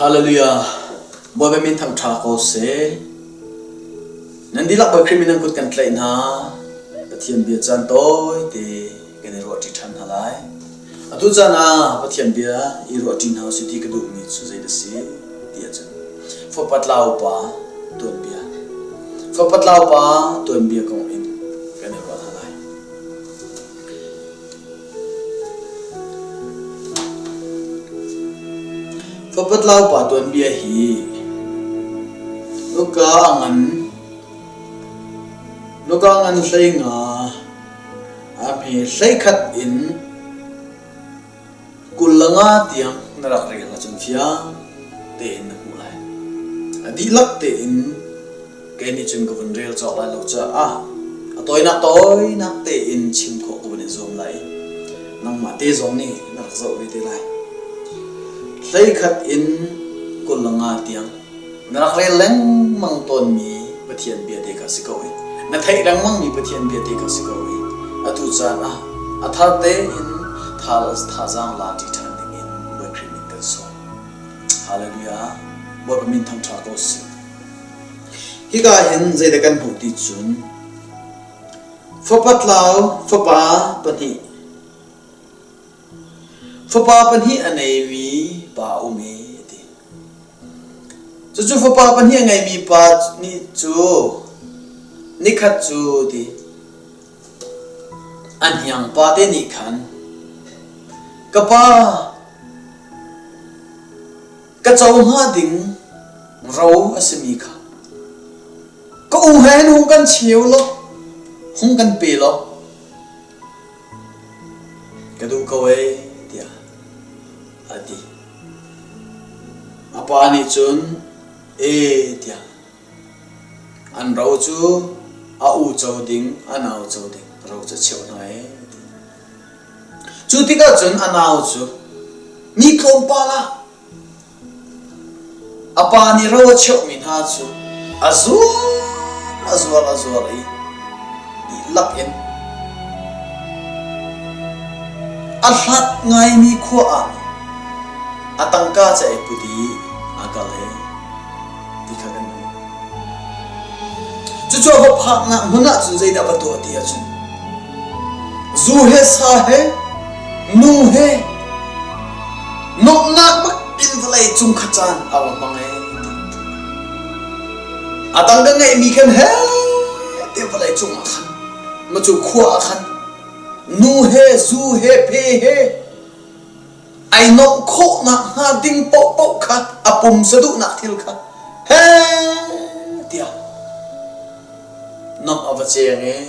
Hallelujah. Bawipa min thangṭha ko seh. Nan dihlak Bawi Khrih min nan kut kan tlaih hna. Pathian bia caan tawi te kan i ruahṭi ṭhan hna lai. Atu caan ah Pathian bia i ruahṭi hna usih ti ka duhmi cu zeidah a si ti ahcun fapa tlau pa tuanbia. Fapa tlau pa tuanbia kong in kan i ruah hna lai. Fapatlau pa tuanbia hi Luka ngan Luka ngan 15 a hme 11 in 25 tiang na rak rel ahcun fiang tein na hmuh lai. A dihlak tein Kei nih cun ka vun rel cawk lai lo caah a tawinak tawinak tein chim khawh ka vun i zuam lai i nangmah te zong nih na rak zoh ve te lai. 11 in 25 tiang na rak rel lengmang tawnmi Pathian bia te kha si ko i na theih lengmangmi Pathian bia te kha si ko i atu caan ah a thar tein thazaang la ṭi ṭhan dingin Bawi Khrih min kan sawm. Hallelujah! Bawipa min thangṭha ko sih. Hika hin zeidah kan hmuh ti cun fapa tlau fapa pahnih fapa pahnih a neimi pa a um i a ti. Cucu fapa pahnih a ngeimi pa nih cu nikhat cu ti a hniang pa te nih khan ka pa Ka co hnga ding ro a simi kha ka u he hin hung kan cheu law hung kan pe law ka duh ko ee tiah a ti. A pa nih cun ee tiah an ro cu a u co ding a nau co ding ro cu a cheuh hna ee a ti. Cu tikah cun a nau cu mi tlawmpal ah a pa nih ro a cheuhmi hna cu a zuar a zuar a zuar i dihlak in a hlat ngaimi khua ah a tangka cu ai put i a kal i ti kha kan hmuh. Cucu a va phaknak hmun ah cun zeidah va tuah ti ahcun zu he sa he nu he nuamhnak bak in vawlei cung kha caan a va hmang ee ti. A tangka ngeihmi khan he te vawlei cung ah khan ma cu khua ah khan nu he zu he phe he ai nuamh khawhnak hnga ding paohpaoh kha a pumsa duhnak thil kha he tiah nuamh a va ceng ee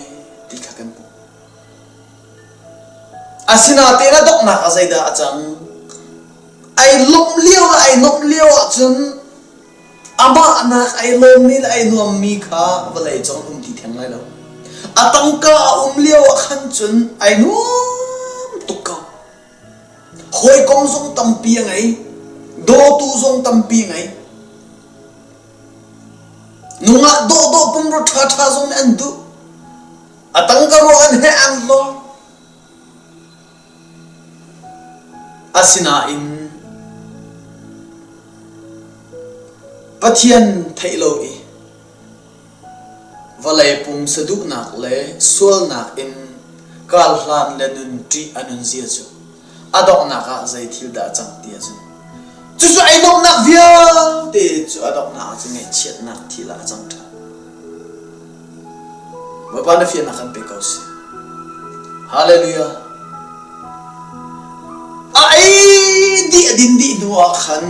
ti kha kan hmuh. Asinain a donghnak ah zeidah a cang? Ai lawmh lio le ai nuamh lio ahcun amah nak ai lawmmi le ai nuammi kha vawlei cung um ti theng lai lo. A tangka a um lio ah khan cun ai nuam tuk ko. Hawikom zong tampi a ngei. Dawtu zong tampi a ngei. Nungak dawhdawh pumrua ṭhaṭha zong nih an duh. A tangka ruah an he an hlawr. Asinain Pathian theih lo i Vawlei pumsa duhnak le sualnak in karhlan le nun ṭih a nunzia cu a donghnak ah zei thil dah a cang ti ahcun cucu ei donghnak vialte cu a donghnak ah cun ngaihchiatnak thil ah a cang ṭhan. Bawipa na fiannak kan pe ko sih. Hallelujah. A ei dih a din dih hnu ah khan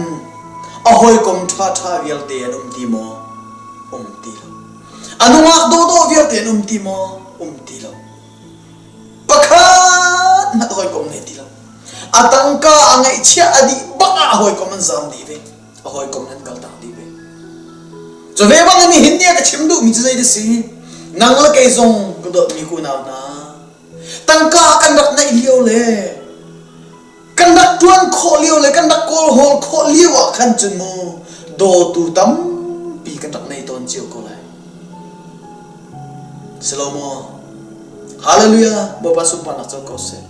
a hawikom ṭhaṭha vialte an um ti maw? Um ti lo. A nungak dawhdawh vialte an um ti maw? Um ti lo. Pakhat hmanh hawikom ngei ti lo. A tangka a ngeihchiah a dih bak ah a hawikom an zaam dih ve. A hawikom an kaltak dih ve. Cu ve bang in nihin ni ah ka chim duhmi cu zei dah si? Nang le kei zong ka dawtmi unau hna, tangka kan rak neih lio le kan rak ṭuan khawh lio le kan rak kawlhawl khawh lio ah khan cun mu dawtu tampi kan rak nei tawn cio ko lai. Si lo maw? Hallelujah! Bawipa sunparnak co ko seh.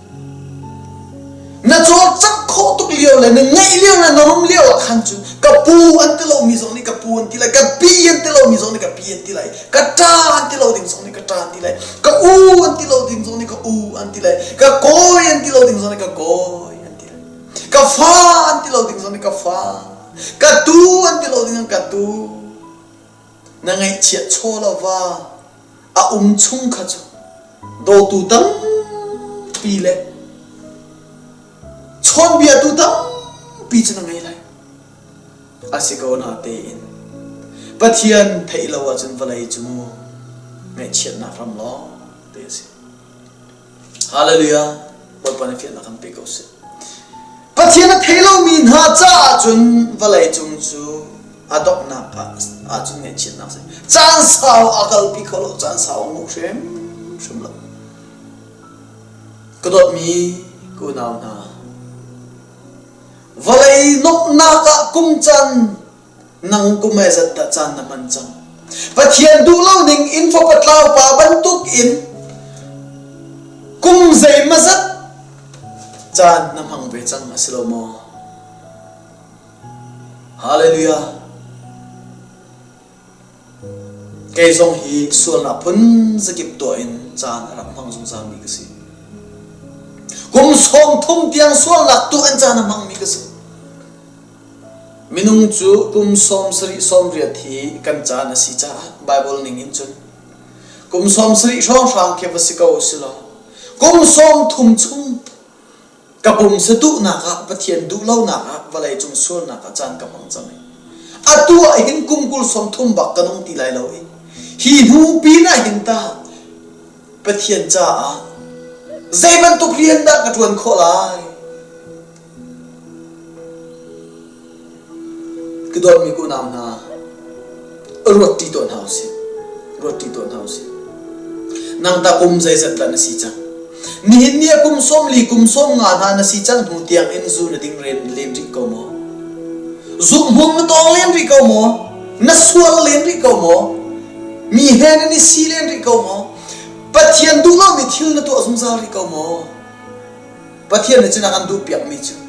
Na cawlcangh khawh tuk lio le. le na ngeih lio le na rum lio ah khan cun ka pu an ti lomi zong nih ka pu an ti lai, ka pi an ti lomi zong nih ka pi an ti lai, ka ṭa an ti lo ding zong nih ka ṭa an ti lai, ka u an ti lo ding zong nih ka u an ti lai, ka kawi an ti lo ding zong nih ka kawi an ti lai, ka fa an ti lo ding zong nih ka fa, ka tu an ti lo ding zong ka tu. Na ngaihchiat chaw lo va a um chung kha cu dawtu tampi le chawnbiatu tampi cu na ngei lai. A si ko na tein Pathian theih lo ahcun vawlei cu mu ngaihchiatnak ram lawng te a si. Hallelujah! Bawipa nih fiannak kan pe ko seh. Pathian a thei lomi hna caah cun vawlei cung cu a donghnak ah ahcun ngaihchiatnak a si. Caan sau a kalpi kho lo, caan sau a nguh hrimhrim lo. Ka dawtmi ka unau hna, vawlei nuamhnak ah kum caan nang kum ai zat dah caan na hman cang. Pathian duh lo ning in fapa tlau pa bantuk in kum zeimazat caan na hmang ve cang a si lo maw? Hallelujah. Kei zong hi sualnak phun zakip tuah in caan a rak hmang zungzalmi ka si. Kum 30 tiang sualnak tuah in caan a hmangmi ka si. Minung cu kum 70 80 hi kan caan a si caah Baibal ning in cun kum 70 hrawnghrang khi va si ko usih law kum 30 chung ka pumsa duhnak ah Pathian duh lonak ah vawlei cung sualnak ah caan ka hmang cang i atu ah hin kum 20 30 bak ka nung ti lai lo i hi hnu pin ah hin ta Pathian caah zei bantuk rian dah ka ṭuan khawh lai? Ka dawtmi ka unau hna, ruat ṭi tuah hna usih. Ruat ṭi tuah hna usih. Nang ta kum zeizat dah na si cang? Nihin ni ah kum 40, kum 50 hna na si cang hnu tiang in zu na ding len, len rih ko maw? Zuhmum na tawng len rih ko maw? Na sual len rih ko maw? Mi he nan i si len rih ko maw? Pathian duh lomi thil na tuah zungzal rih ko maw? Pathian nih cun a kan duhpiakmi cu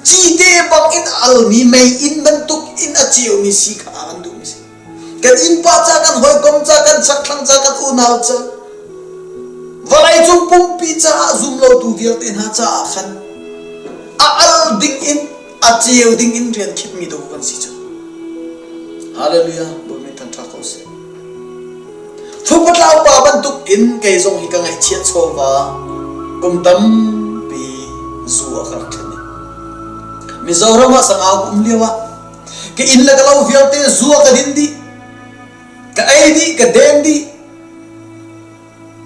cite bang in a almi meiinn bantuk in a ceumi si kha a kan duhmi si. Kan innpa ca, kan hawikom ca, kan chakthlang ca, kan unau ca, vawleicung pumpi caah zumlotu vialte hna caah khan a al ding in a ceu ding in rian khitmi tu kan si cu. Hallelujah! Bawi min thangṭhat ko seh. Fupatlau pa bantuk in kei zong hi ka ngaihchiat chawva kum tampi zu a ka rak ṭhen i Mizoram ah sangau ka um lio ah ka inn le ka lo vialte zu a ka din dih ka ei dih ka den dih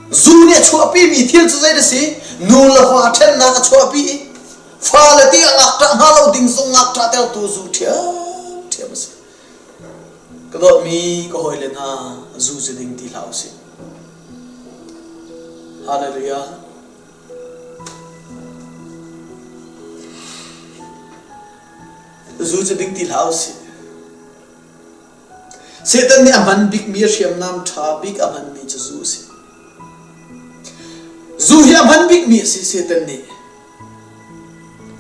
zu nih a chuahpimi thil cu zei a si nu le fa ṭhennak a chuahpi i fale ti a ngakṭah hnga lo ding zong ngakṭah tertu zu ṭhiamṭhiam a si Ka dawtmi ka hawile hna, zu cu ding ti hlah usih. Hallelujah. Zu cu ding ti hlah usih. Satan nih a hman bikmi hriamnam ṭha bik a hmanmi cu zu a si. Zu hi a hman bikmi a si Satan nih.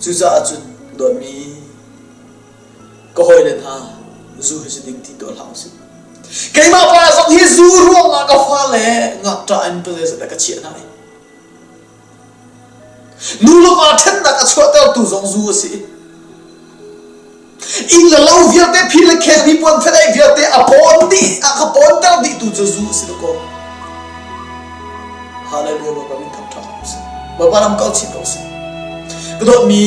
Cucaah cun dawtmi Ka hawile hna, zu hi cu ding ti tuah hlah usih. Keimah pa zong hi zu ruangah ka fale ngakṭah in pazeizat ah ka chiah hna i nu le va ṭhennak a chuahtertu zong zu a si. Inn le lo vialte phi le khel hnipuan fedai vialte a pawn dih a ka pawnter dihtu cu zu a si dakaw. Hallelujah Bawipa min thangṭhat ko seh. Bawipa ram kal chin ko seh. Ka dawtmi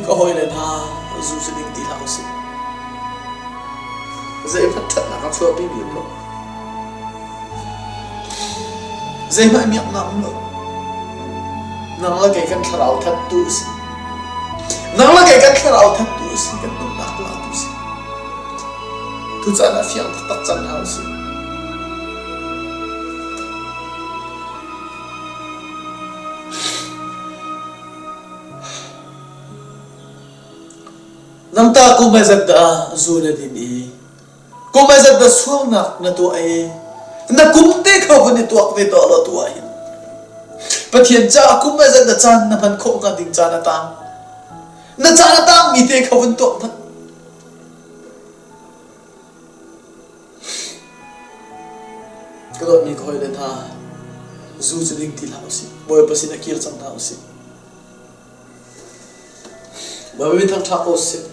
ka hawile hna zu cu ding ti hlah usih. Zeihmanh ṭhatnak a chuahpi mi um lo. Zeihmanh miaknak um lo. Nang le kei kan thlarau thattu a si. Nang le kei kan thlarau thattu a si. Kan nunnak latu a si. Tucaan ah fiang taktak cang hna usih. Nang ta kum ai zat dah zu na din i kum ai zat dah sualnak na tuah i na kum te kha vun i tuak ve tuah law tuah hin Pathian caah kum ai zat dah caan na hman khawh hnga ding caan a tang na caan a tangmi. tuahmi te kha vun tuah hmanh. Ka dawtmi ka hawile hna, zu cu ding ti hlah usih. Bawipa sin ah kir cang hna usih. Bawipa min thangṭhat ko sih.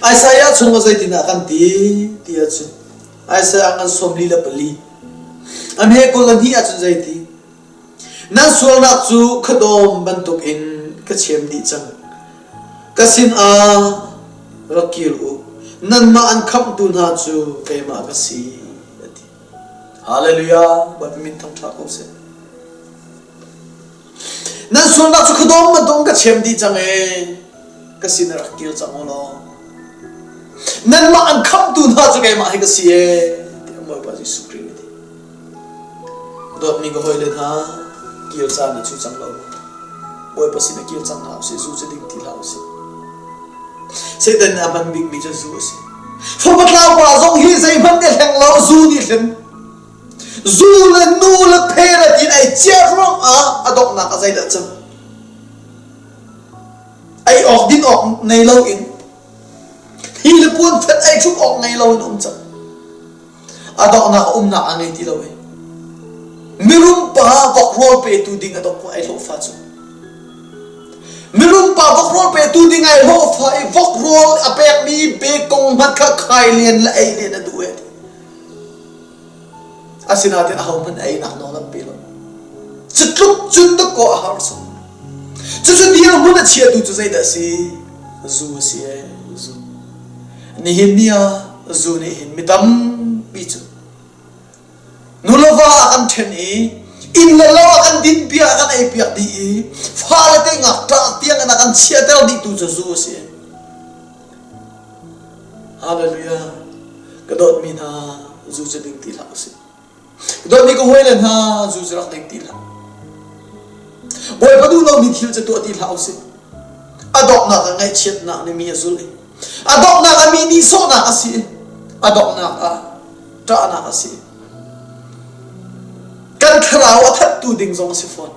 Isaiah chung ah zeitindah kan ti ti ahcun Isaiah ngan 44 a hme 22 ahcun zeiti Nan sualnak cu khuadawm bantukin ka chem dih cang. Ka sinah rak kir u. Nanmah an khamhtu hna cu keimah ka si, a ti. Hallelujah! Bawipa min thangṭhat ko seh. Nan sualnak cu khuadawm bantukin ka chem dih cang ee. Ka sinah rak kir cang u law. Nanmah an khamhtu hna cu keimah hi ka si ee, tiah Bawipa Jesuh Khrih nih a ti. Dawtmi ka hawile hna, kir caan a cu cang lo. Bawipa sin a kir cang hna usih, zu cu ding ti hlah usih. Satan nih a hman bikmi cu zu a si. Fapa tlau pa zong hi zeihmanh nih hleng lo, zu nih hlen. Zu le nu le phe le tiin ei cia ruang ah a donghnak a zeidah cang. Ei awk din awk nei lo in hi le puan fet ei ṭhup awk ngei lo in um cang. A donghnak a umnak a ngei ti lo i mirum pa vok rawl petu ding a dong ai hlawhfa cu. Mirum pa vok rawl petu ding ai hlawhfa i vok rawl a pekmi bekong hmanh kha khai len le ei len a duh e. Asinain ahohmanh einak nawl an pe lo. Cu tluk cun dawkaw a har sung. Cucu dirhmun a chiatu cu zeidah a si? Zu a si ee, zu. Nihin ni ah zu nih hin mi tampi cu nu le va a kan ṭhen i inn le lo a kan dinpiak a kan eipiak dih i fale te ngakṭah tiang in a kan chiahter dihtu cu zu a si. Hallelujah. Ka dawtmi hna, zu cu ding ti hlah usih. Ka dawtmi ka hawile hna, zu cu rak ding ti hlah. Bawipa duh lomi thil cu tuah ti hlah usih. A donghnak ah ngaihchiatnak nih mi a zulh i a donghnak ah mi nihsawhnak a si i a donghnak ah ṭahnak a si. Kan thlarau a thattu ding zong a si fawn.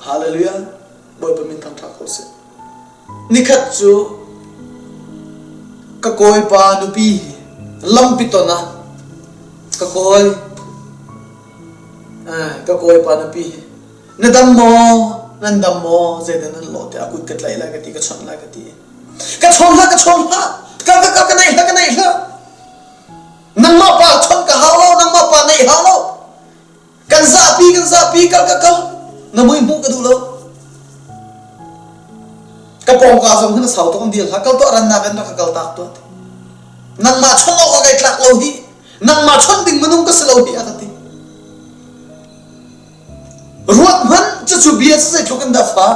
Hallelujah. Bawipa min thangṭhat ko seh. Nikhat cu ka kawipa nupi lampi ton ah ka kawi ka kawipa nupi na dam maw nan dam maw zeidah nan lawh tiah a kut ka tlaih lai ka ti ka chawnh lai ka ti ka chawn hlah ka chawn hlah ka ka ka ka naih hlah ka naih hlah nangmah pa chawnh ka hau lo nangmah pa naih hau lo Kan zapi kan zapi kal ka kal na mui hmuh ka duh lo. Ka pawngka zong hin a sau tuk an dil hlah kal tuah rannak in rak ka kal tak tuah ti. Nangmah chawnh awk a kai tlak lo hi nangmah chawnh ding minung ka si lo hi a ka ti. Ruat hmanh cucu bia cu zeitluk in dah fah.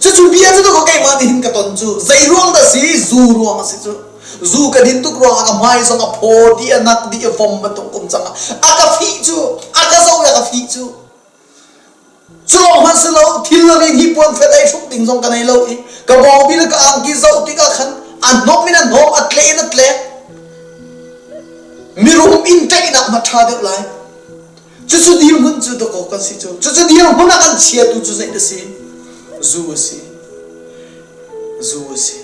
Cucu bia cu ka keimah nih hin ka ton cu zei ruang dah si zu ruang a si cu. Zu ka din tuk ruangah ka hmai zong a phaw dih a nak dih a vom bantuk um cang a ka fih cu a ka zoh i a ka fih cu. Cu lawng hmanh si lo thil le rin hi puan fet ei hruk ding zong ka nei lo i ka bawngbi le ka angki zoh tikah khan a hnawm in a hnawm a tle in a tle. Mirum inn tlaihnak ma ṭha deuh lai. Cucu dirhmun cu dawkaw kan si cu. Cucu dirhmun ah kan chiatu cu zei a si? Zu a si. Zu a si.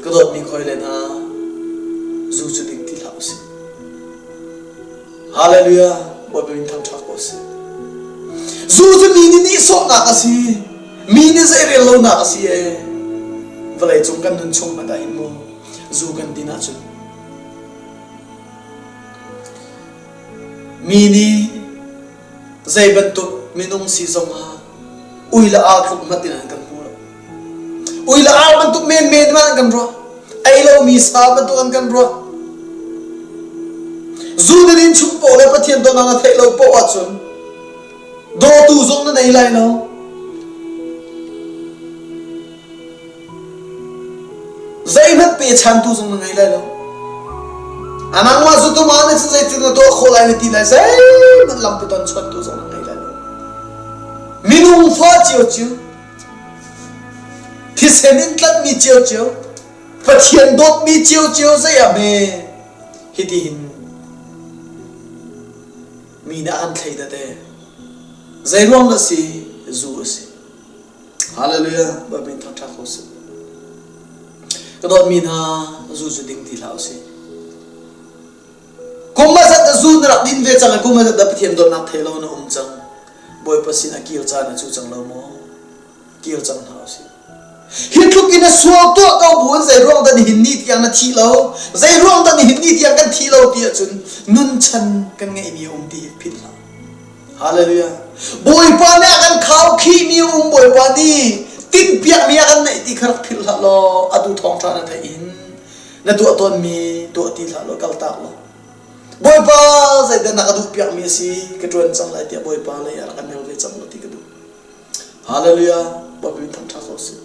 Ka dawtmi khoi le hna, zu cu ding ti hlah usih. Hallelujah! Bawipa min thangṭhat ko seh. Zu cu mi nih nihsawhnak a si. Mi nih zeirel lonak a si ee. Vawlei cung kan nun chung hmanh ah hin mu zu kan din ahcun Mi nih zei bantuk minung si zongah ui le ar tluk hmanh in an kan hmu lo. Ui le ar bantuk menmen hmanh an kan ruah. Ei lomi sa bantuk an kan ruah. Zu na din chung paoh le Pathian dawtnak na theih lo paoh ahcun dawtu zong na nei lai lo. Zeihmanh pechantu zong na ngei lai lo. A nangmah zu tuma nih cun zeitin na tuah khawh lai na ti lai zeihmanh lampi ton chawntu zong na ngei lai lo. Minung fa ciocio, thisen in tlanhmi ciocio, Pathian dawtmi ciocio zei ah hme hitihin mi nih an thlei tete. Zei ruang dah si? Zu a si. Hallelujah. Bawipa in thangṭhat ko seh. Ka dawtmi hna, zu cu ding ti hlah usih. Kum a zat zu na rak din ve cang i kum a zat Pathian dawtnak thei lo na um cang. Bawipa sin a kir caan a cu cang lo maw? Kir cang hna usih. Hi tluk in a sual tuah ko bu in zei ruang dah nihin ni tiang na thih lo? Zei ruang dah nihin ni tiang kan thih lo ti ahcun nun chan kan ngeihmi a um ti hi philh hlah. Hallelujah. Bawipa nih a kan khaukhihmi a um Bawipa nih tinhpiakmi a kan neih ti kha rak philh hlah law atu thawngṭha na theih in na tuah tawnmi tuah ti hlah law kaltak law Bawipa zeidah na ka duhpiakmi a si ka ṭuan cang lai tiah Bawipa lei ah rak ka mer ve cang law ti ka duh. Hallelujah. Bawipa min thangṭhat ko seh.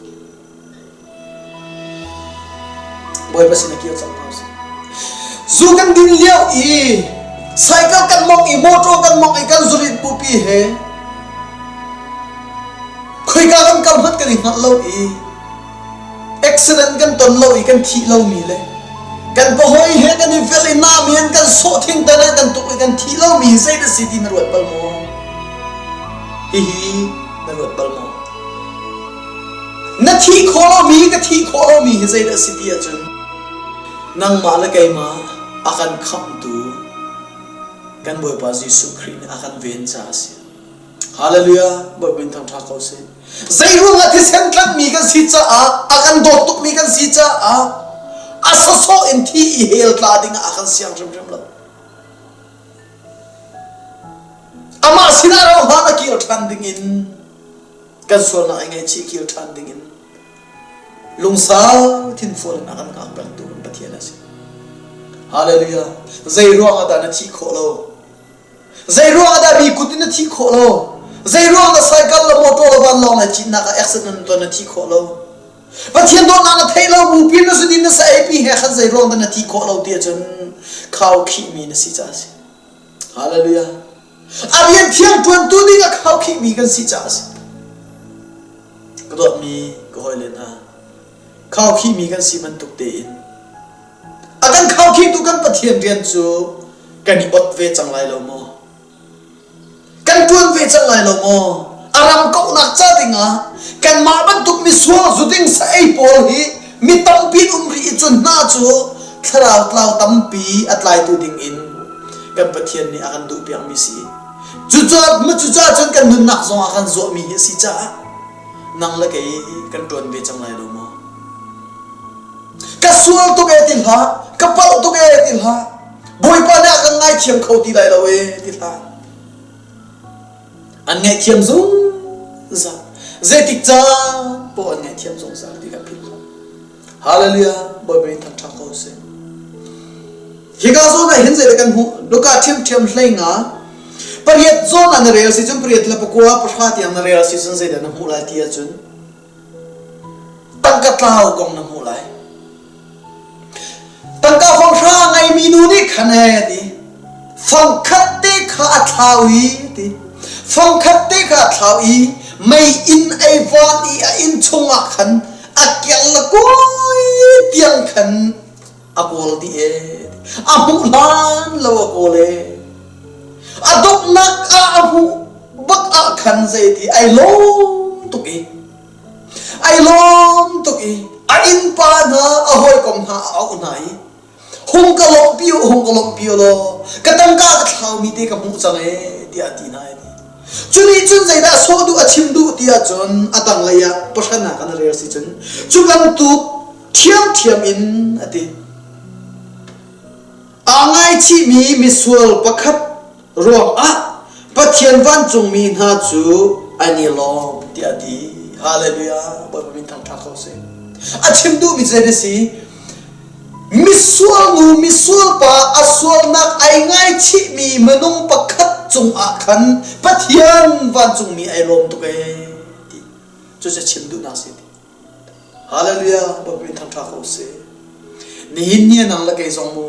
Bawipa sin a kir cang hna usih. Zu kan din lio i cycle kan mong i motor kan mong i kan zurit bupi he khoika kan kal hmanh kan i hngalh lo i accident kan ton lo i kan thih lomi le kan pahawi he kan i vel i nami an kan sawh thing tan ah kan tuk i kan thih lomi hi zei dah si ti na ruat bal maw? Hihi na ruat bal maw? Na thih khawh lomi ka thih khawh lomi hi zeidah a si ti ahcun nangmah le keimah a kan khamhtu kan Bawipa Jesuh Khrih nih a kan ven caah a si. Hallelujah! Bawipa in thangṭha ko seh. Zeiruang ah thisen tlanhmi kan si caah a kan dawt tukmi kan si caah a sawsawh in thi i hell tla dingah a kan siang hrimhrim lo. Amah sinah rauhhlan a kir ṭhan dingin kan sualnak i ngaihchih kir ṭhan dingin lungsau thinfual in a kan hngak pengtu kan Pathian a si. Hallelujah. Zei ruang ah dah na thih khawh lo? Zei ruang ah dah mi kut in na thih khawh lo? Zei ruang dah cycle le motor le vanlawng le citnak ah accident ton na thih khawh lo? Pathian dawtnak na theih lo bu pin na sudin na sa eipi he khan zei ruang dah na thih khawh lo ti ahcun khau khihmi na si caah a si. Hallelujah. A rian thiang ṭuantu ding a khaukhihmi kan si caah a si. Ka dawtmi ka hawile hna, khaukhihmi kan si bantuk tein a kan khaukhihtu kan Pathian rian cu kan i ot ve cang lai lo maw? Kan ṭuan ve cang lai lo maw? A ram kauhnak ca dingah kanmah bantuk misual zuding sa ei pawl hi mi tampi an um rih i cu hna cu thlarau tlau tampi a tlaitu ding in kan Pathian nih a kan duhpiakmi si. Cucaah cucaah cun kan nunnak zong a kan zuahmi hi a si caah nang le kei kan ṭuan ve cang lai lo maw? Ka sual tuk ee ti hlah, ka palh tuk ee ti hlah, Bawipa nih a kan ngaithiam kho ti lai lo ee ti hlah. An ngaihthiam zungzal. Zeitik caan poah an ngaihthiam zungzal ti ka philh hlah. Hallelujah! Bawipa nih thangṭhat ko seh. Hika zawn ah hin zeidah kan hmuh? Luka ṭhiamṭhiam hlei nga pariat zawn ah na rel si cun pariat le pakua pahra tiang na rel si cun zeidah na hmuh lai ti ahcun tangka tlau kong na hmuh lai. Tangka fanghra a ngeimi nu nih khan ee a ti. Fangkhat te kha a thlau i a ti. Fangkhat te kha a thlau i meiinn ei van i a inn chungah khan a kel le kawi tiang khan a kawl dih ee. A hmuh hlan lo a kawl ee. A donghnak ah a hmuh bak ah khan zeiti ai lawm tuk i ai lawm tuk i a innpa hna a hawikom hna a auh hna i hung ka lawmhpi u hung ka lawmhpi u law ka tangka ka thlaumi te ka hmuh cang ee tiah a ti hna i cu nih cun zeidah sawh duh a chim duh ti ahcun a tanglei ah pahran ah kan rel si cun cu bantuk ṭhiamṭhiam in a ti aa ngaichihmi misual pakhat ruangah Pathian vancungmi hna cu an i lawm tiah a ti. Hallelujah. Bawipa min thangṭhat ko seh. A chim duhmi cu zei a si? Misual nu, misual pa a sualnak ai ngaichihmi minung pakhat cungah khan Pathian vancungmi ai lawm tuk ee ti. Cucu chim duhnak si ti. Hallelujah, Bawipa min thangṭha ko seh. Nihin ni nang le kei zong mu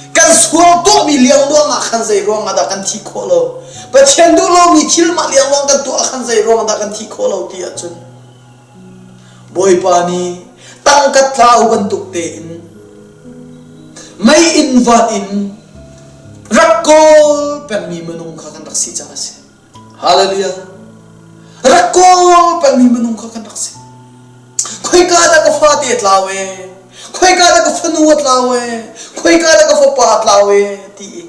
kan sual tuahmi liangluang ah khan zei ruang ah dah kan thih khawh lo? Pathian duh lomi thil mah liangluang kan tuah ah khan zei ruang ah dah kan thih khawh lo ti ahcun Bawipa nih tangka tlau bantuk tein mei inn van in rak kawl pengmi minung kha kan rak si caah a si. Hallelujah. Rak kawl pengmi minung kha kan rak si. Khoika dah ka fate a tlau ee? Khoika dah ka fanu a tlau ee? Khoika dah ka fapa a tlau ee? Ti i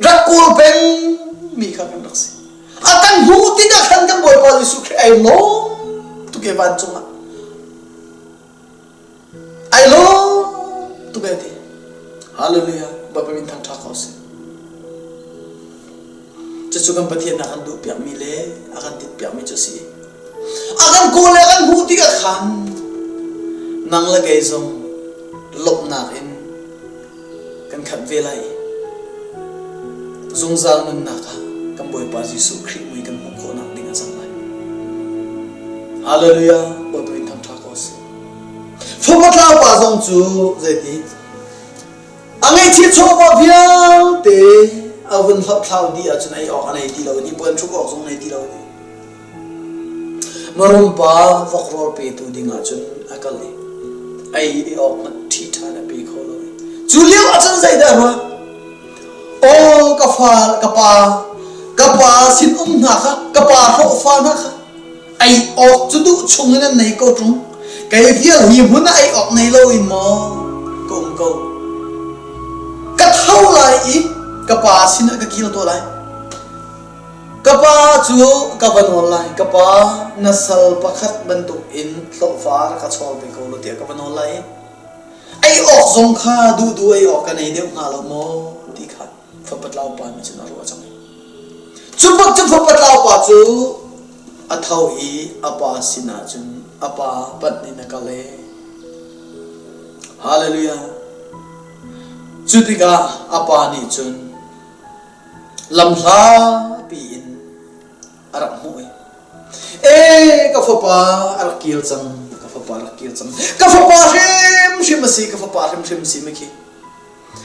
rak kawl peng mi kha kan rak si. A kan hmuh tikah khan kan Bawipa Jesuh Khrih ai lawm tuk ee vancung ah. Ai lawm tuk ee ti. Hallelujah. Bawipa min thangṭha ko seh. Cucu kan Pathian a kan duhpiakmi le a kan tinhpiakmi cu a si. A kan kawl le a kan hmuh tikah khan nang le kei zong lawmhnak in kan khat ve lai. Zungzal nunnak ah kan Bawipa Jesuh Khrih mui kan hmuh khawhnak ding a cang lai. Hallelujah! Bawipa min thangṭha ko seh. Fapa tlau pa zong cu zeiti? A ngaihchiat chawva vialte a vun hlothlau dih ahcun ei awk a nei ti lo i puan hruk awk zong nei ti lo. Marum pa vok rawl petu ding ahcun a kal i ei awk hmanh ṭhi ṭhan a pe kho lo. Cu lio ahcun zeidah a ruah? Aw ka fa ka pa ka pa sin um hna kha ka pa hlawhfa hna kha ei awk cu duh chung in an nei ko ṭung. Kei vial hi hmun ah ei awk nei loin maw ka um ko. Ka tho lai i ka pa sinah ka kil tuah lai. Ka pa cu ka va nawl lai. Ka pa na sal pakhat bantuk in hlawhfa rak ka chawl ve ko law tiah ka va nawl lai i ei awk zong kha duhduh ei awk ka nei deuh hnga lo maw ti kha fapa tlau pa nih cun a ruah cang. Cu bak cu fapa tlau pa cu a tho i a pa sinah cun a pa panh in a kal e. Hallelujah. Cu tikah a pa nih cun lamhlapi in a rak hmuh i ee ka fapa a rak kir cang ka fapa a rak kir cang ka fapa hrimhrim a si ka fapa hrimhrim a si mikhi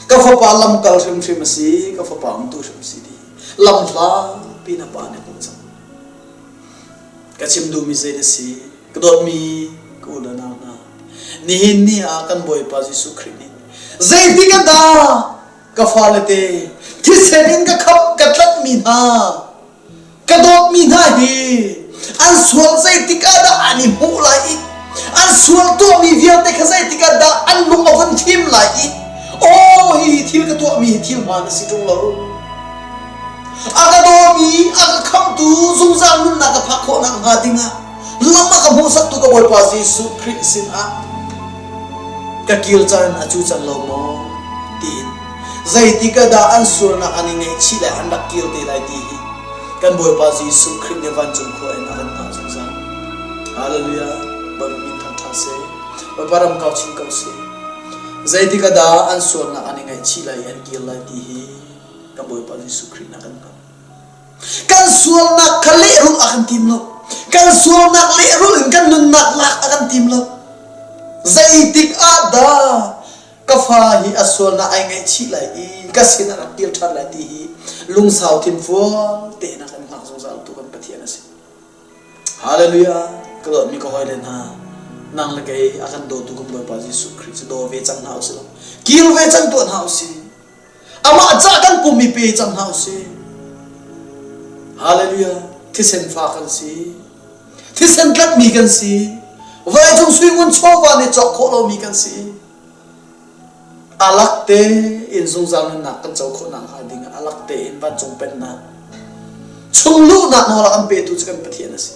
ka fapa lamkal hrimhrim a si ka fapa umtu hrim si ti lamhlapi na pa nih hmuh cang ka chim duhmi zei na si ka dawtmi ka u le nau hna nihin ni ah kan Bawipa Jesuh Khrih nih zeitik ah dah ka fale te thisen in ka khamh ka tlanhmi hna ka dawtmi hna hi an sual zeitik ah dah an i hmuh lai i an sual tuahmi vialte kha zeitik ah dah an lung a vun thim lai i aw hi thil ka tuahmi hi thil hmaan a si ṭung lo a ka dawmi a ka khamhtu zungzal nunnak ka phak khawh nakhnga dingah lam a ka hmuhsaktu ka Bawipa Jesuh Khrih sinah ka kir caan a cu cang lo maw tiin zeitik ah dah an sualnak an i ngaihchih lai an rak kir te lai ti hi kan Bawipa Jesuh Khrih nih vancung khua in a kan hngah zungzal. Hallelujah. Bawipa min thangṭha seh. Bawipa ram kau chin ko seh. Zeitik ah dah an sualnak an i ngaihchih lai i an kir lai ti hi kan Bawipa Jesuh Khrih nih a kan hngalh. Kan sualnak kha lehrulh a kan tim lo. Kan sualnak lehrulh in kan nunnak lak a kan tim lo. Zeitik ah dah ka fa hi a sualnak ai ngaihchih lai i ka sin ah rak kir ṭhan lai ti hi lungsau thinfual tein a kan hngak zungzal tu kan Pathian a si. Hallelujah! Ka dawtmi ka hawile hna, nang le kei a kan dawtu kan Bawipa Jesuh Khrih cu daw ve cang hna usih law, kir ve cang tuah hna usih. Amah ca kan pum i pe cang hna usih. Hallelujah! Thisen fa kan si. Thisen tlatmi kan si. Vawleicung sui ngun chawva nih cawk khawh lomi kan si. Alak tein zungzal nunnak kan co khawh nakhnga ding ah alak tein vancung pennak chung luhnak nawl a kan petu cu kan Pathian a si.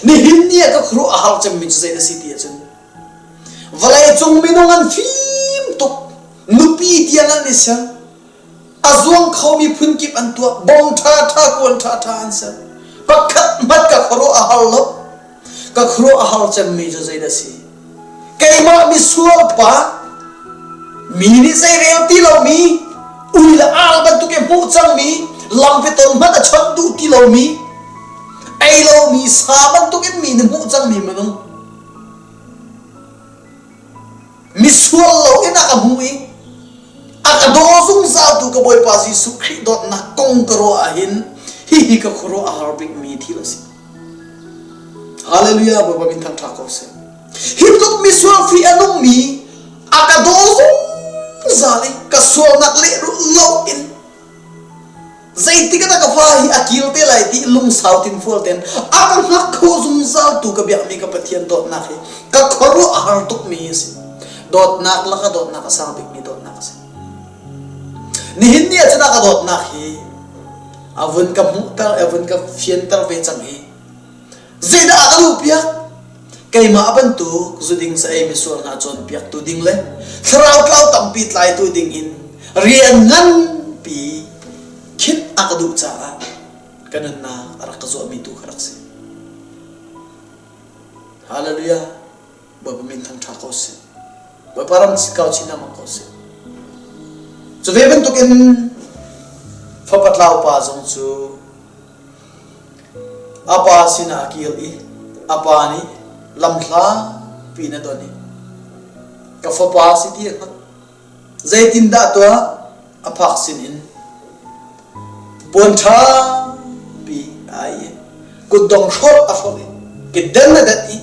Nihin ni ah ka khuaruah a har cemmi cu zei na si ti ahcun vawleicung minung an fim tuk nupi tiang an i ser a zuang khomi phunkip an tuah bom ṭhaṭha kuan ṭhaṭha an ser pakhat hmanh ka khuaruah a har lo ka khuaruah a har cemmi cu zeidah si keimah misual pa mi nih zeirel ti lomi ui le ar bantuk i hmuh cangmi lampiton hmanh a chawnh duh ti lomi ei lomi sa bantukin mi nih hmuh cangmi minung misual lo in a ka hmu i a ka daw zungzaltu ka Bawipa Jesuh Khrih dawtnak kong ka ruah ahhin hihi ka khuaruah a har bikmi thil a si. Hallelujah Bawipa min thangṭha ko seh. Hi tluk misual fi a nungmi a ka daw zungzal i ka sualnak lehrulh lo in. Zeitik ah dah ka fa hi a kir te lai ti lungsau tinfual ten a ka hngak kho zungzal tu ka biakmi ka Pathian dawtnak hi ka khuaruah a har tukmi a si. Dawtnak laka dawtnak a sang bikmi dawtnak a si. Nihin ni ah cun a ka dawtnak hi a vun ka hmuhter, a vun ka fianter ve cang i zeidah a ka duhpiak? Keimah bantuk zuding sa ei misual hna cawnpiaktu ding le thlarau tlau tampi tlaitu ding in rian nganpi khinh a ka duh caah ka nunnak a rak ka zuahmi tu kha rak si. Hallelujah. Bawipa min thangṭha ko sih. Bawipa ram kau chin lengmang ko sih. Cu ve bantukin fapa tlau pa zong cu a pa sinah a kir i a pa nih lamhla piin a don i ka fapa si ti a hngalh. Zeitindah tuah a phak sinin puan ṭhapi aa i kutdong hrawlh a hrawlh i keden a det i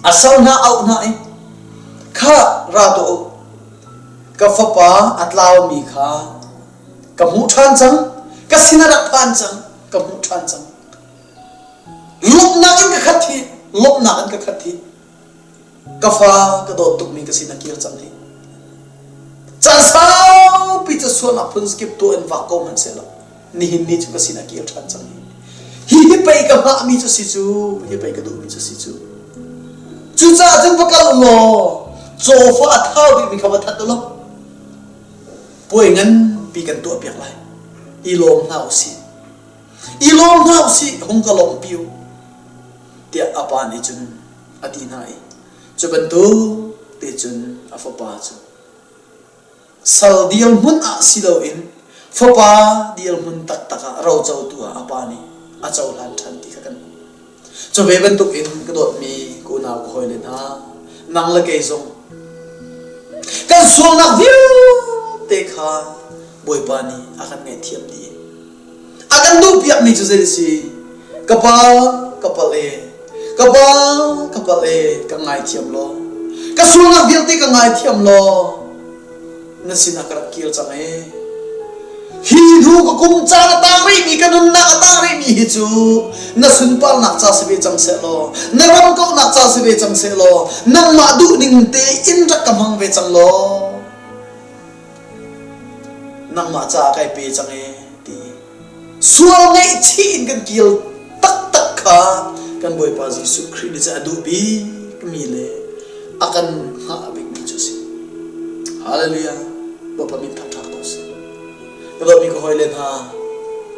a sal hna a auh hna i kha ra tuah u ka fapa a tlaumi kha ka hmuh ṭhan cang ka sin a rak phan cang ka hmuh ṭhan cang lawmhnak in ka khat hi lawmhnak in ka khat hi Ka fa ka dawt tukmi ka sin a kir cang hi. Caan saupi cu sualnak phun skip tuah in vak ko hmanh sehlaw nihin ni cu ka sin a kir ṭhan cang hi. Hi hi pei ka hngahmi cu si cu, hi pei ka duhmi cu si cu. Cucaah cun va kal u law cawfa a thau bikmi kha va that u law puai nganpi kan tuahpiak lai. I lawm hna u sih. I lawm hna u sih, hung ka lawmhpi u tiah a pa nih cun a ti hna i cu bantuk te cun a fapa cu sal dirhmun ah si loin fapa dirhmun taktak ah rocotu ah a pa nih a cohlan ṭhan ti kha kan hmuh. Cu ve bantuk in ka dawtmi ka unau ka hawile hna, nang le kei zong kan sualnak vialte kha Bawipa nih a kan ngaihthiam dih. A kan duhpiakmi cu zei a si? Ka pa, ka palh e. Ka pa, ka palh e, ka ngaithiam law. Ka sualnak vialte ka ngaithiam law. Na sinah ka rak kir cang e. Hi hnu ka kum caan a tang rihmi, ka nunnak a tang rihmi hi cu na sunparnak ca si ve cang seh law, na ram kauhnak ca si ve cang seh law, nangmah duhning te in rak ka hmang ve cang law. Nangmah caah kai pe cang ee ti sual ngaihchih in kan kil taktak kha kan Bawipa Jesuh Khrih nih cun a duh bikmi le a kan hngah bikmi cu a si. Hallelujah! Bawipa min thangṭhat ko seh. Ka dawtmi ka hawile hna,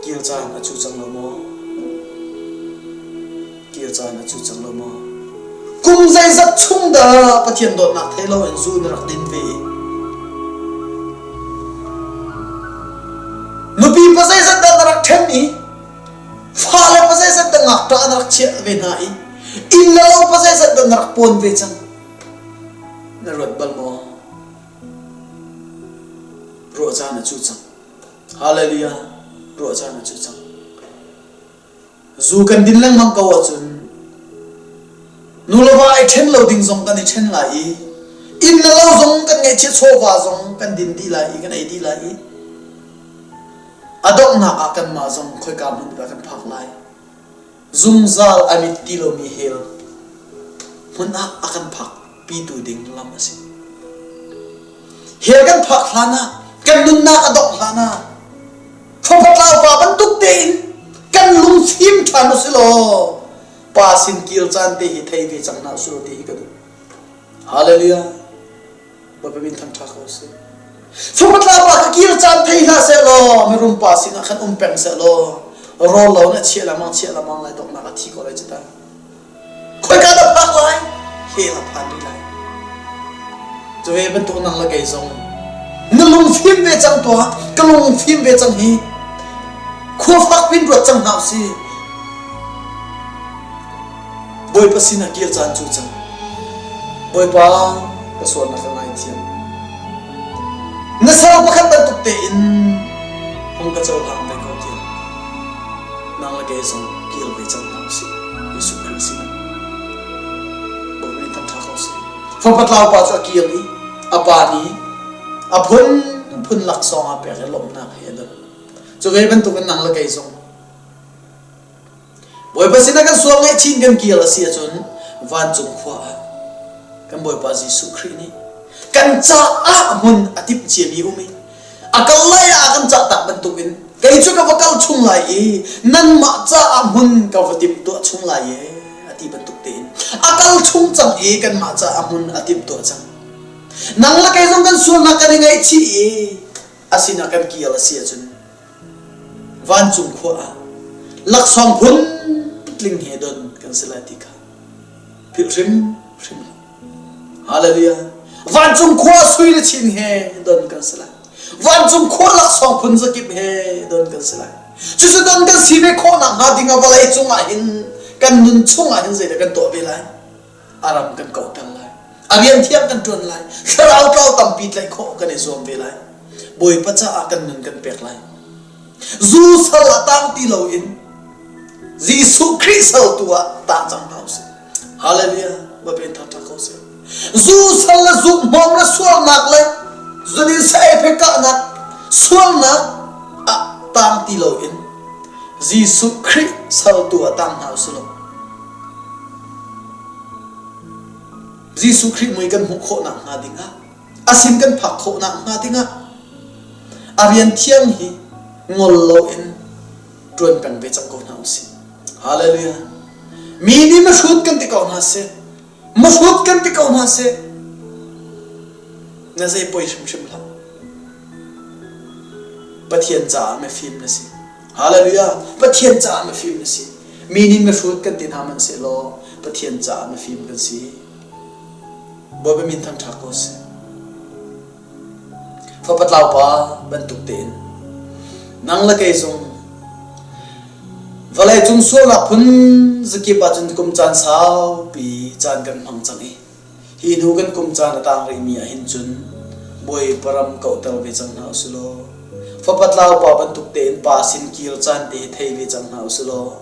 kil caan a cu cang lo maw? Kir caan a cu cang lo maw? Kum zeizat chung dah Pathian dawtnak thei loin zu na rak din ve i nupi pa zeizat dah na rak ṭhen i fale pa zeizat dah ngakṭah na rak chiah ve hna i inn le lo pa zeizat dah na rak pawn ve cang na ruat bal maw? Ruah caan a cu cang. Hallelujah! Ruah caan a cu cang. Zu kan din lengmang ko ahcun nu le va i ṭhen lo ding zong kan i ṭhen lai i inn le lo zong kan ngeihchiah chawva zong kan din dih lai i kan ei dih lai i a donghnak ah kanmah zong khoika hmun dah kan phak lai. Zungzal a mit ti lomi hell hmun ah a kan phak pitu ding lam a si. Hell kan phak hlan ah kan nunnak a dongh hlan ah Fapa pa bantuk tein kan lungfim ṭhan u si law pa sin kir caan te hi thei ve cang hna usih law ti hi ka duh. Hallelujah. Bawipa min thangṭha ko sih. Fapa pa ka kir caan thei hlah seh law mirum pa sinah khan um peng seh law rawl lo na chiah lengmang chiah lengmang lai donghnak a thi ko lai cu ta. Khoika dah phak lai? Hell a phan rih lai. Cu ve bantuk nang le kei zong na lungfim ve cang tuah, ka lungfim ve cang hi. Khua fak pin ruat cang hna usih. Bawipa sin ah kir caan cu cang. Bawipa ka sualnak ka ngaithiam. Na sal pakhat bantuk tein hung ka cohlang ve ko tiah nang le kei zong kir ve cang hna usih Jesuh Khrih sinah. Bawipa nih thangṭha ko seh. Fapa tlau pa cu a kir i a pa nih a phunphun laksawng a pek i lawmhnak he a don. Cu ve bantukin nang le kei zong Bawipa sinah kan sual ngaihchin kan kir a si ahcun vancung khua ah kan Bawipa Jesuh Khrih nih kan caah hmun a timh ciami um i a kal lai ah a kan cah tak bantukin kei cu ka va kal chung lai i nanmah caah hmun ka va timh tuah chung lai e a ti bantuk tein a kal chung cang i kanmah caah hmun a timh tuah cang. Nang le kei zong kan sualnak kan i ngaihchih i a sinah kan kir a si ahcun vancung khua ah laksawng phun tling he don kan si lai ti kha philh hrim hrim hlah. Hallelujah. Vancung khua sui le chin he don kan si lai. Vancung khua laksawng phun zakip he don kan si lai. Cucu don kan si ve khawh nakhnga ding ah vawlei cung ah hin kan nun chung ah hin zeidah kan tuah ve lai? A ram kan kauhter lai. A rian thiang kan ṭuan lai. Thlarau tlau tampi tlaih khawh kan i zuam ve lai. Bawipa caah kan nun kan pek lai. Zu sal ah tang ti loin Jesuh Khrih sal tu ah tang cang hna usih. Hallelujah. Bawipa in thangṭhat ko seh. Zu sal le zukhmawm le sualnak le zunin sa ei kahnak sualnak ah tang ti loin Jesuh Khrih sal tu ah tang hna usih law Jesuh Khrih mui kan hmuh khawh nakhnga dingah a sin kan phak khawh nakhnga dingah a rian thiang hi ngol loin ṭuan peng ve cang ko hna usih. Hallelujah. Mi nih mihrut kan ti ko hna seh. Mihrut kan ti ko hna seh. Na zei poi hrimhrim hlah. Pathian caah mifim na si. Hallelujah. Pathian caah mifim na si. Mi nih mihrut kan ti hna hmanh sehlaw Pathian caah mifim kan si. Bawipa min thangṭhat ko seh. Fapa tlaupa bantuk tein nang le kei zong vawlei cung sualnak phun zakip ahcun kum caan saupi caan kan hmang cang i Hi hnu kan kum caan a tang rihmi ahhin cun Bawipa ram kauhter ve cang hna usih law, fapa tlaupa bantuk tein pa sin kir caan te hi thei ve cang hna usih law,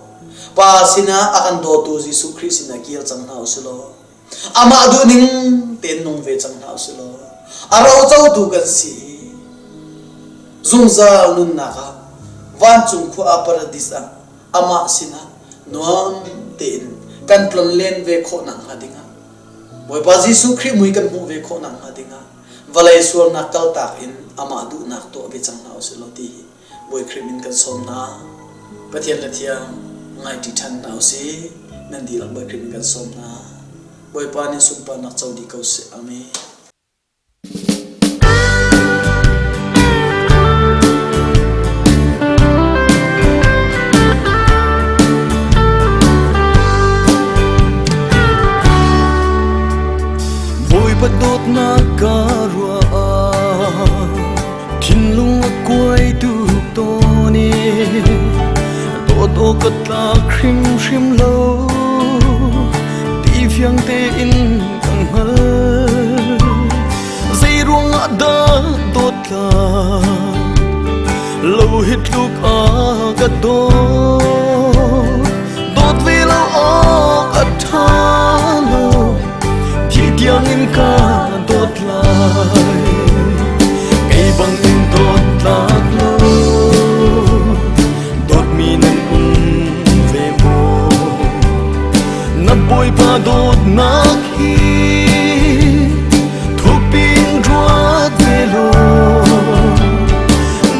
pa sinah a kan dawtu Jesuh Khrih sinah kir cang hna usih law, amah duhning tein nung ve cang hna usih law, a rocotu kan si i zungzal nunnak ah vancung khua ah paradis ah amah sinah nuam tein kan tlonlen ve khawh nakhnga dingah Bawipa Jesuh Khrih mui kan hmuh ve khawh nakhnga dingah vawlei sualnak kaltak in amah duhnak tuah ve cang hna usih law ti hi Bawi Khrih min kan sawm hna. Pathian le thiang ngaiṭi ṭhan hna usih. Nan dihlak Bawi Khrih min kan sawm hna. Bawipa nih sunparnak co dih ko seh. Amen. Bawipa dawtnak ka ruah ah thinlung a kuai tuk tawn i dawt awk ka tlak hrimhrim lo ti fiang tein ka hngal. Zeiruang ah dah dawtla lo hi tluk a ka dawt dawt ve lo awk a ṭha lo thi tiangin ka dawt lai kei bangin dawt tlak lo dawtmi nan um ve maw na bawipa dawtnak hi thukpin ruat ve law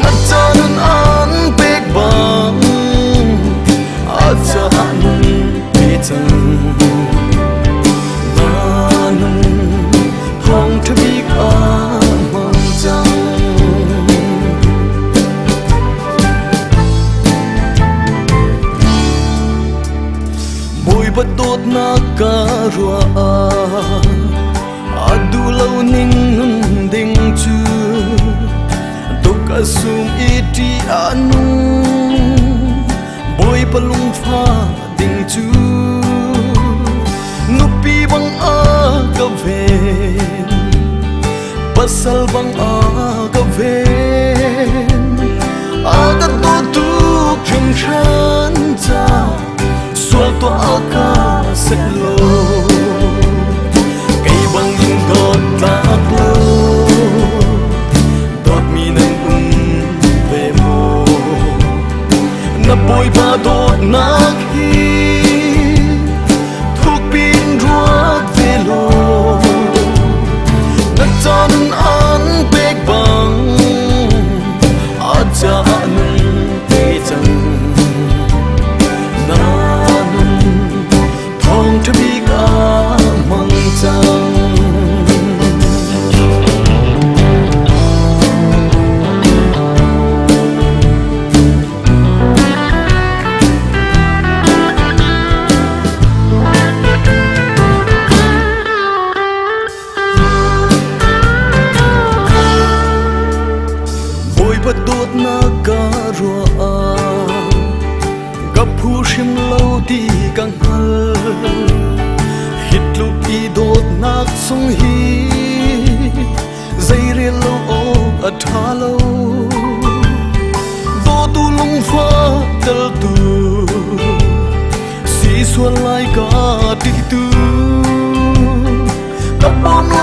na caan an pek bang a caah nun pe cang na nun thawngṭha bik ah hmang cang. Bawipa dawtnak ka ruah ah a duh lo ning nun ding cu tuk a sum i ṭih a nung Bawipa lungfah ding cu nupi bang a ka ven pasal bang a ka ven a ka dawtu hringhran ca sual tuah ka seh law kei bang in dawt tlak lo dawtmi nan um ve maw? Dawtnak sung hi zeirel lo awk a ṭha lo. Dawtu lungfah teltu si sual lai ka ṭih tu. Ka pawm.